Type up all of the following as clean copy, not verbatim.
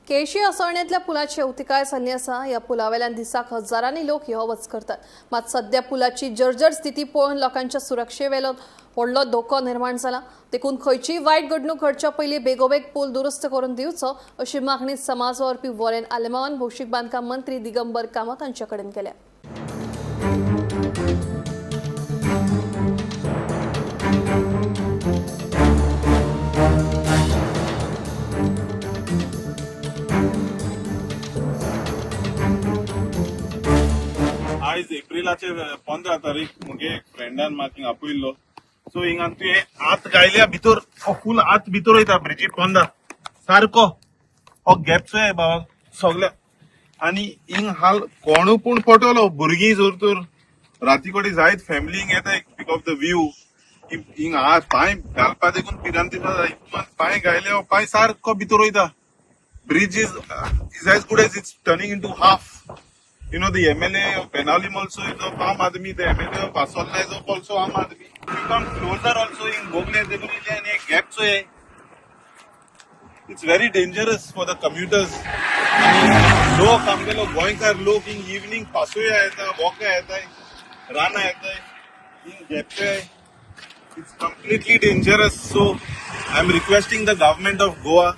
केशी असोळणेंतल्या पुलाची अवतिकाय जाल्ली आसा. ह्या पुलावेल्यान दिसाक हजारांनी लोक यो वच करतात. मात सध्या पुलाची जर्जर स्थिती पळोवन लोकांच्या सुरक्षेवेलो व्हडलो धोको निर्माण जाला. देखून खंयचीय वायट घडणूक घडच्या पयलीं बेगोबेग पूल दुरुस्त करून दिवचो अशी मागणी समाज वावुरपी वॉरेन आलेमांवान भौशीक बांदकाम मंत्री दिगंबर कामत हांचे कडेन केल्या. आयज एप्रिलाचे 15 तारीख मुगे एक फ्रेंडान म्हाका हिंगा आपयल्लो. सो हिंगा तुवें आत गायल्या भितर हो फूल आत भितर वयता ब्रिजी पोंदा सारको हो गॅप चोय बाबा सगल्या. आनी हिंग हाल कोणू पूण पटवलो भुरगीं जर तर राती कडेन जायत फॅमिली हिंग येता because of the view. हिंग हात पांय घालपा देखून भिरांत दिसता. पांय घायले हो पांय सारको भितर वयता. Bridge is as good as it's turning into half. You know, the MLA of Benaulim also is of Aam Aadmi, the MLA of Asolna is of also Aam Aadmi. If you come closer also in Bogle, and a gap so it's very dangerous for the commuters. लोक आमगेलो गोंयकार लोक हिंग evening पासोया येता, वॉका येताय, रानां येताय, हिंग gap. It's completely dangerous. So I am requesting the government of Goa.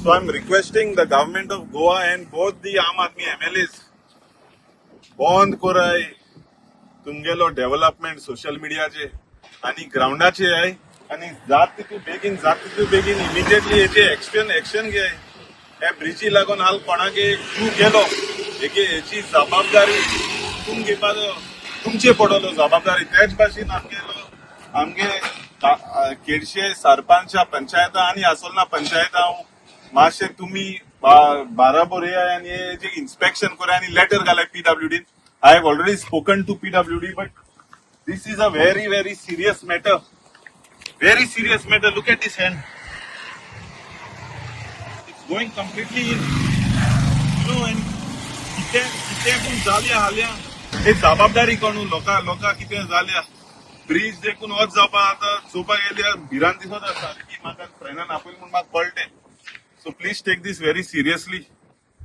So I'm requesting the government of Goa and both the Aam Aadmi MLAs, बंद कराय तुमगेलो डेव्हलपमेंट सोशल मिडियाचे आणि ग्रावंडाचे आहे. आणि जात तितू बेगीन, जात तितू बेगीन इमिजिएटली हेचे एक्शन एक्शन घे. ह्या ब्रिजी लागून हाल कोणाक जीव गेलो हेगे हेची जबाबदारी तुम घेवपाचो, तुमचे पडलो जबाबदारी. तेच भाशेन आमगेलो आमगे केडशे सरपंचा पंचायता आणि असोलना पंचायता मातशें तुमी बाराबोर येयाय आनी हेजें इन्स्पेक्शन कराय आनी लेटर घालाय PWD. I have already spoken to PWD, but this is a very very serious matter, very serious matter. Look at this hand, it's going completely in, you know. And कितें कितें पूण जाल्या हाल्या हे जबाबदारी कोणू लोकां लोकां कितें जाल्या ब्रिज देखून वच जावपा आतां चोवपाक गेल्यार भिरांत दिसत आसा सारकी. म्हाका फ्रेंडान आपयलें म्हूण म्हाका कळटें. So please take this very seriously.